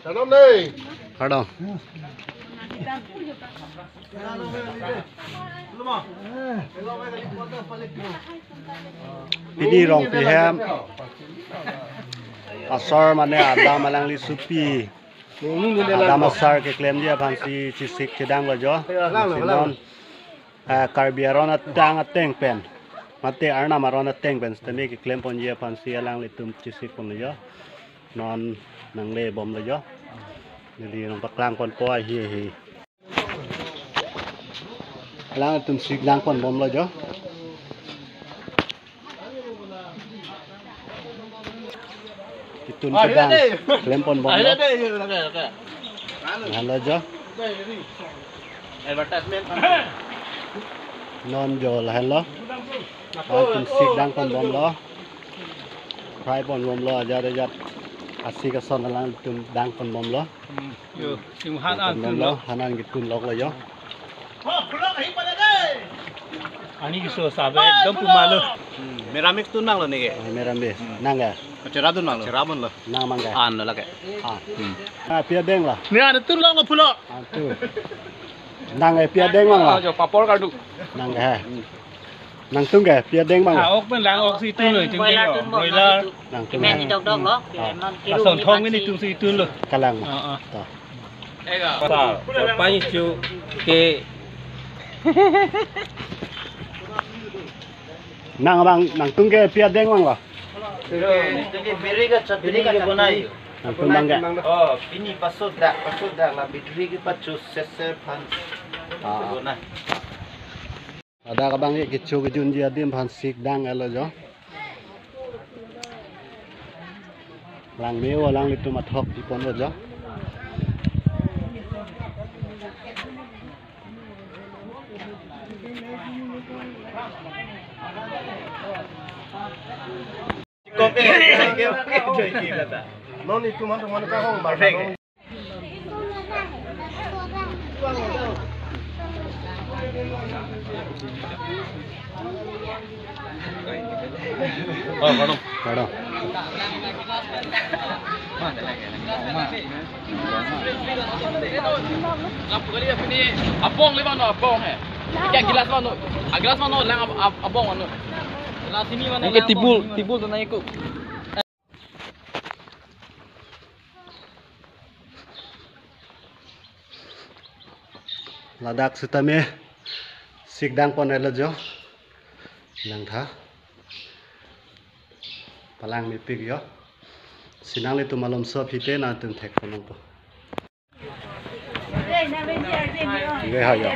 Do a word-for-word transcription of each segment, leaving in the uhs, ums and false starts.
Kardom dei. Kardom. Pini Rongpi hem asor mane adam alangli supi, adam asar keklemji aphansi chesik chedanglo jo. Lasi non, eh, Karbi aron atang ateng pen, mate Arnam aron ateng pen sitame keklemponji aphansi alanglitum chesikponlo jo. Non nanglebomlo jo. Neli nangpaklangponpo ahi ahi. Alangtum sik dangponbomlo jo. Kitun kedang klemponbomlo. Halo jo. Non jo lahenlo. Alangtum sik dangponbomlo. Fry ponbomlo, ajat ajat asik ason alangtum dangponbomlo. Hmm. Yo, sing han an tun lo. Han an kitunloklo jo. Ani kiso sabe ekdom puma lo. Hmm, meramis tun nanglo neke. Oh, meramis. Hmm. Nang ke? Chera tun nanglo. Chera ponlo. Nang abang ke? An lo lake. Ah. Hmm. Ah, pi adeng lo? Ne an tunloklo pulo. Ah, tu. Nang ke pi adeng abang lo? Ah, jo papor kardu. Nang ke? Hmm. Nangtum ke pi adeng abang lo? Ah, ok pen lang ok si tun lo, itum broiler ke tun lo, broiler. Nangtum. Imen ke. Idok dok lo, ah, imen. Lason thong ini itum si tun lo. Kalang. Ah, ah. To. Sa, sa pangchu ke. Nang abang, nangtum ke pi adeng abang lo? Biri ka chutney ke bonai. Nangtum abang ke? Oh, pini pasodak, pasodak la biri ke pacho seser aphan. Ah. Bonai. Ladak abang ke kecho kejunji adim aphan sik dang-etlo jo. Lang me-o alanglitum athok piponlo jo. Non itum an teman kahong bang. Oh, kardom. Kardom. Abong le mano, abong he. Kya glass mano? Ah, glass mano, lang ab-, ab-, abong mano. Glass ini mano. Yang ke tibul, tibul tu naik ko. Ladak sitame sik dangpon-etlo jo. Langtha. Palang mepik jo. Si nanglitum malomso aphi te nangtum thekpon nangpo. Nge ha jo.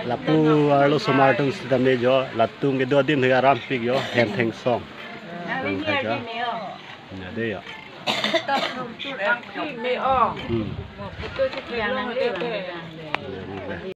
Lapu arlosomar atum sitame jo. Latum kedo adim he arampik jo. Hem thengsong. Langtha jo. Nade jo. Hmm.